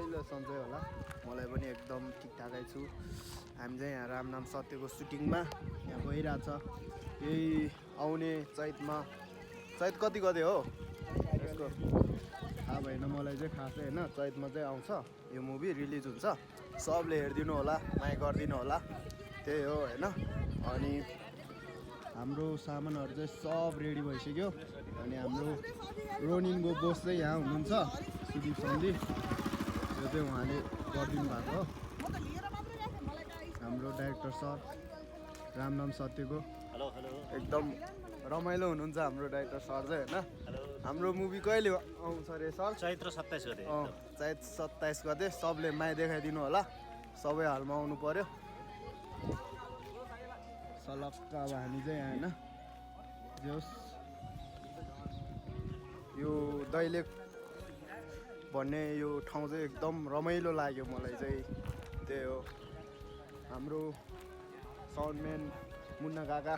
पहिलो सन्चै होला मलाई पनि एकदम ठिकठाकै छु हामी चाहिँ यहाँ रामनाम सत्यको सुटिङमा यहाँ गइरहेछ यही आउने चैतमा चैत कति गते हो यसको थाहा भएन मलाई चाहिँ खासै होइन चैतमा चाहिँ आउँछ यो मुभी रिलिज हुन्छ सबले हेरिदिनु होला माया गरिदिनु होला त्यही हो होइन अनि हाम्रो सामानहरू चाहिँ सब रेडी भइसक्यो अनि हाम्रो रोनिनको बोस चाहिँ यहाँ हुनुहुन्छ सुदीप सन्दी यो चाहिँ उहाँले गरिदिनु भएको हो हाम्रो डाइरेक्टर सर रामनाम सत्यको एकदम रमाइलो हुनुहुन्छ हाम्रो डाइरेक्टर सर चाहिँ होइन हाम्रो मुभी कहिले आउँछ अरे सर चैत्र 27 गते चैत 27 गते सबले माया देखाइदिनु होला सबै हालमा आउनु पर्यो सलक्क अब हामी चाहिँ यहाँ होइन जोस् यो दैलेख भन्ने यो ठाउँ चाहिँ एकदम रमाइलो लाग्यो मलाई चाहिँ त्यही हो हाम्रो साउन्डम्यान मुन्ना काका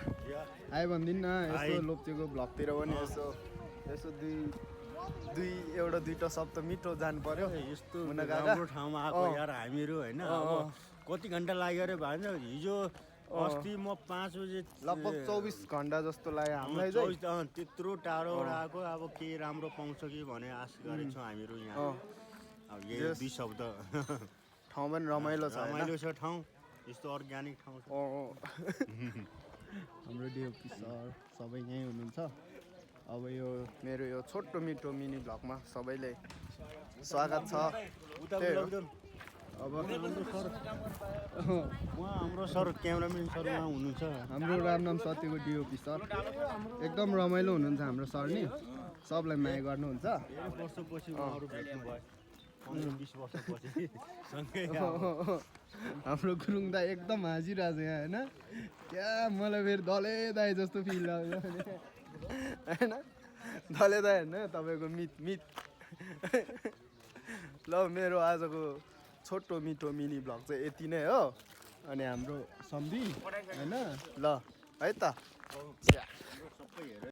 आयो भनिदिनु न यसो लोप्चेको भ्लगतिर पनि यसो यसो एउटा दुईवटा शब्द मिठो जानु पर्यो यस्तो राम्रो ठाउँमा आएको यार हामीहरू होइन अब कति घन्टा लाग्यो अरे भन्छ हिजो अस्ति म 5 बजे लगभग 24 घन्टा जस्तो लाग्यो हामीलाई चाहिँ त्यत्रो टाढोबाट आएको अब के राम्रो पाउँछ कि भने आश गरेछौँ हामीहरू यहाँ अब यही दुई शब्द ठाउँ पनि रमाइलो छ रमाइलो छ ठाउँ यस्तो अर्ग्यानिक ठाउँ छ हाम्रो डिओपी सर सबै यहीँ हुनुहुन्छ अब यो मेरो यो छोटो मिठो मिनी भ्लगमा सबैले स्वागत छ अब हाम्रो सर क्यामेराम्यान सर उहाँ हुनुहुन्छ हाम्रो रामनाम सत्यको डिओपी सर एकदम रमाइलो हुनुहुन्छ हाम्रो सर नि सबलाई माया गर्नुहुन्छ वर्षपछि उहाँहरू भेट्नु भयो 15-20 वर्षपछि सँगै हाम्रो गुरुङ दाई एकदम हाँसिरहेको छ यहाँ होइन क्या मलाई फेरि दले दाई जस्तो फिल लाग्यो होइन दले दाई होइन तपाईँको मित ल मेरो आजको छोटो मिठो मिनी भ्लग चाहिँ यति नै हो अनि हाम्रो सम्धी होइन ल है त